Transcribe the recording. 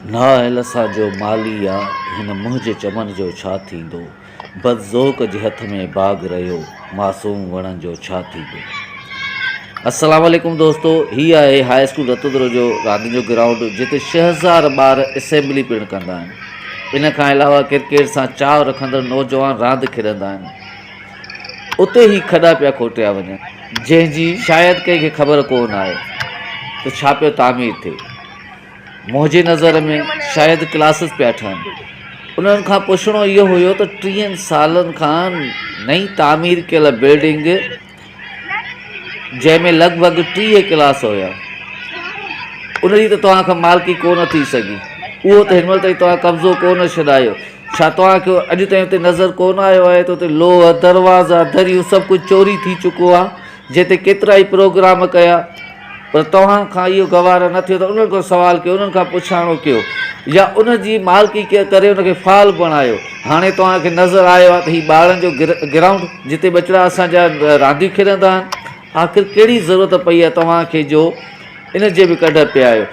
نااهل اسان جو مالي آ، هن منهنجي چمن جو ڇا ٿيندو؟ بدذوق جي هٿ ۾ باغ رهيو، معصوم وڻن جو ڇا ٿيندو؟ السلام عليڪم دوستو هي آهي هاء اسڪول رتودرو جو راندين جو گرائونڊ جتي 6000 ٻار اسيمبلي پڻ ڪندا آهن ان کان علاوه ڪرڪيٽ سان چاهه رکندڙ نوجوان راند کيڏندا آهن اتي هي کڏا پيا کوٽيا وڃن جنهن جي شايد ڪنهن کي خبر ڪو نه آهي ته ڇا پيو تعمير ٿئي منهنجي نظر ۾ شايد ڪلاسز پيا ٺهن. انهن کان پڇڻو اهو هيو ته ٽيهن سالن کان نئين تعمير ڪيل بلڊنگ جنهن ۾ لڳ ڀڳ 30 ڪلاس هيا ان جي ته توهان کان مالڪي ڪو نه ٿي سگهي اهو ته هن مهل تائين توهان قبضو ڪو نه ڇڏايو ڇا توهان کي اڄ تائين اتي نظر ڪو نه آيو آهي ته اتي لوهه دروازا دريون سڀ ڪجهه چوري ٿي چڪو آهي جنهن تي ڪيترائي پروگرام ڪيا پر توهان کان اهو گوارا نه ٿيو ته انهن کان سوال ڪيو، انهن کان پڇاڻو ڪيو يا ان جي مالڪي ڪري ان کي فعال بڻايو. هاڻي توهان کي نظر آيو آهي ته هي ٻارن جو گرائونڊ جتي ٻچڙا اسان جا رانديون کيڏندا آهن، آخر ڪهڙي ضرورت پئي آهي توهان کي جو ان جي به ڪڍ پيا آهيو.